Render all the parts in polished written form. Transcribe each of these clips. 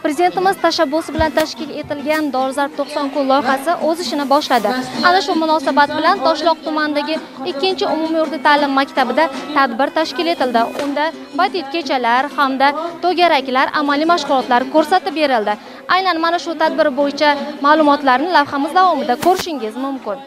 Prezidentimiz tashabbusi bilan tashkil etilgan Dolzarb 90 kun loyihasi o'z ishini boshladi. Ana shu munosabat bilan Toshloq tumanidagi 2-umumiy o'rta ta'lim maktabida tadbir tashkil etildi. Unda badiiy kechalar hamda to'garaklar, amaliy mashg'ulotlar ko'rsatib berildi. Aynan mana shu tadbir bo'yicha ma'lumotlarni lavhamiz davomida ko'rishingiz mumkin.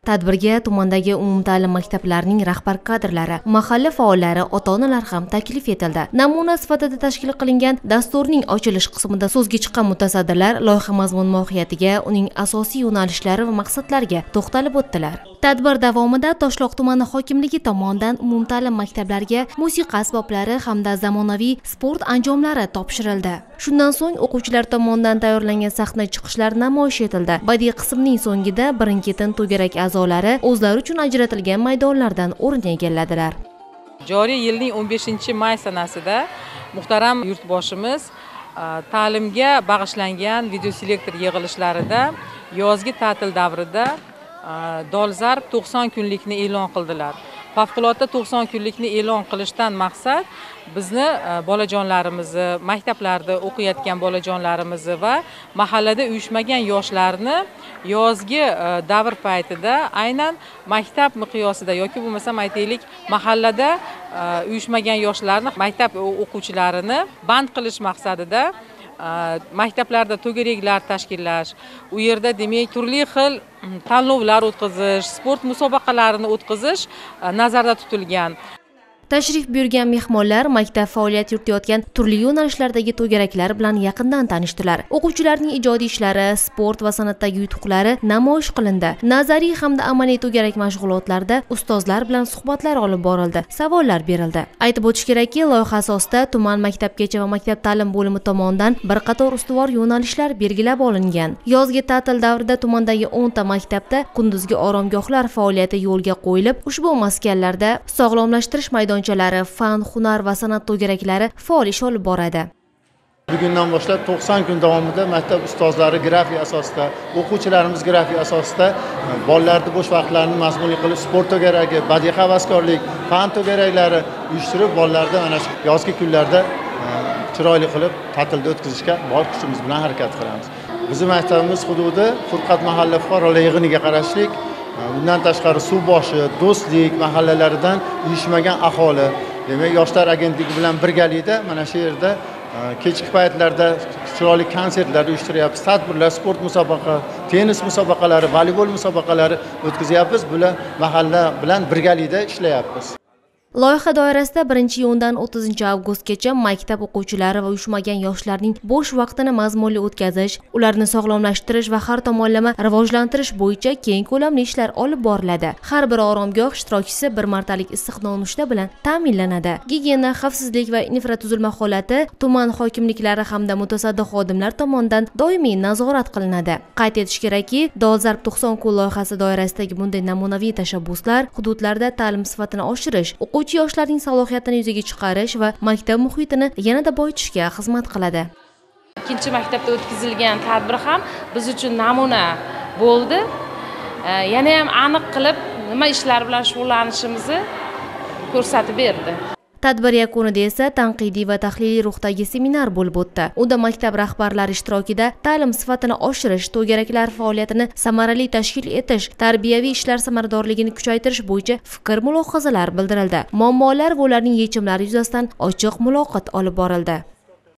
Tadbirga tumandagi umumta'lim maktablarining rahbar kadrlari, mahalla faollari, ota-onalar ham taklif etildi. Namuna sifatida tashkil qilingan dasturning ochilish qismida so'zga chiqqan mutasaddilar loyiha mazmun mohiyatiga, uning asosiy yo'nalishlari va maqsadlariga to'xtalib o'tdilar. Tadbir davomida Toshloq tumani hokimligi tomonidan umumta'lim maktablariga musiqa asboblari hamda zamonaviy sport anjomlari topshirildi. Shundan so'ng o'quvchilar tomonidan tayyorlangan sahna chiqishlar namoyish etildi. Badiiy qismning so'ngida birin-ketin to'garak a'zolari o'zlari uchun ajratilgan maydonlardan o'rin egalladilar. Joriy yilning 15 may sanasida muhtaram yurtboshimiz ta'limga bag'ishlangan videoselektor yig'ilishlarida yozgi ta'til davrida dolzarb 90 kunlikni e'lon qildilar. Favqulodda 90 kunlikni e'lon qilishdan maqsad bizni bolajonlarimizni, maktablarda o'qiyotgan bolajonlarimizni va mahallada uyushmagan yoshlarni yozgi davr paytida aynan maktab miqyosida yoki bo'lmasam aytaylik mahallada uyushmagan yoshlarni, maktab o'quvchilarini band qilish maqsadida maktablarda to'garaklar tashkillash, u yerda demak turli xil tanlovlar o'tkazish, sport musobaqalarini o'tkazish nazarda tutilgan. Tashrif buyurgan mehmonlar maktab faoliyat yuritayotgan turli yo'nalishlardagi to'garaklar bilan yaqindan tanishdilar. O'quvchilarning ijodiy ishlari, sport va san'atdagi yutuqlari namoyish qilindi. Nazariy hamda amaliy to'garak mashg'ulotlarida ustozlar bilan suhbatlar olib borildi, savollar berildi. Aytib o'tish kerakki, loyiha asosida tuman maktabgacha va maktab ta'lim bo'limi tomonidan bir qator ustuvor yo'nalishlar belgilab olingan. Yozgi ta'til davrida tumandagi 10 ta maktabda kunduzgi oromgohlar faoliyati yo'lga qo'yilib, ushbu maskanlarda sog'lomlashtirish maydon fan, hunar va san'at to'garaklari faol ish olib boradi. Bugundan boshlab 90 kun davomida maktab ustozlari grafik asosida, o'quvchilarimiz grafik asosida bolalarni bo'sh vaqtlarini mazmunli qilib sport to'garagi, badiiy havaskorlik, fan to'garaklari uyushtirib, bolalarni mana shu yozgi kunlarda chiroyli qilib ta'tilda o'tkazishga bor kuchimiz bilan harakat qilamiz. Bizning maktabimiz hududi Furqat mahalla fuqarolar yig'iniga qarashli. Bundan tashqari Suvboshi, Do'stlik mahallalaridan uyushmagan aholi, demak yoshlar agentligi bilan birgalikda mana shu yerda kechki paytlarda chiroyli konsertlar uyushtiryapmiz, tadbirlar, sport musobaqa, tennis musobaqalari, voleybol musobaqalari o'tkazyapmiz. Bular mahalla bilan birgalikda ishlayapmiz. Loyiha doirasida 1-iyundan 30-avgustgacha maktab o'quvchilari va uyushmagan yoshlarning bo'sh vaqtini mazmunli o'tkazish, ularni sog'lomlashtirish va har tomonlama rivojlantirish bo'yicha keng ko'lamli ishlar olib boriladi. Har bir oromgoh ishtirokchisi bir martalik issiq nonushta bilan ta'minlanadi. Gigiyena, xavfsizlik va infratuzilma holati tuman hokimliklari hamda mutasaddi xodimlar tomonidan doimiy nazorat qilinadi. Qayd etish kerakki, Dolzarb 90 kun loyihasi doirasidagi bunday namunaviy tashabbuslar hududlarda ta'lim sifatini oshirish, o'quvchi yoshlarning salohiyatini yuzaga chiqarish va maktab muhitini yanada boyitishga xizmat qiladi. Ikkinchi maktabda o'tkazilgan tadbir ham biz uchun namuna bo'ldi. Yana ham aniq qilib nima ishlar bilan shug'ullanishimizni ko'rsatib berdi. Tadbir yakunida esa tanqidiy va tahliliy ruhdagi seminar bo'lib o'tdi. Unda maktab rahbarlari ishtirokida ta'lim sifatini oshirish, to'garaklar faoliyatini samarali tashkil etish, tarbiyaviy ishlar samaradorligini kuchaytirish bo'yicha fikr mulohazalar bildirildi. Muammolar va ularning yechimlari yuzasidan ochiq muloqot olib borildi.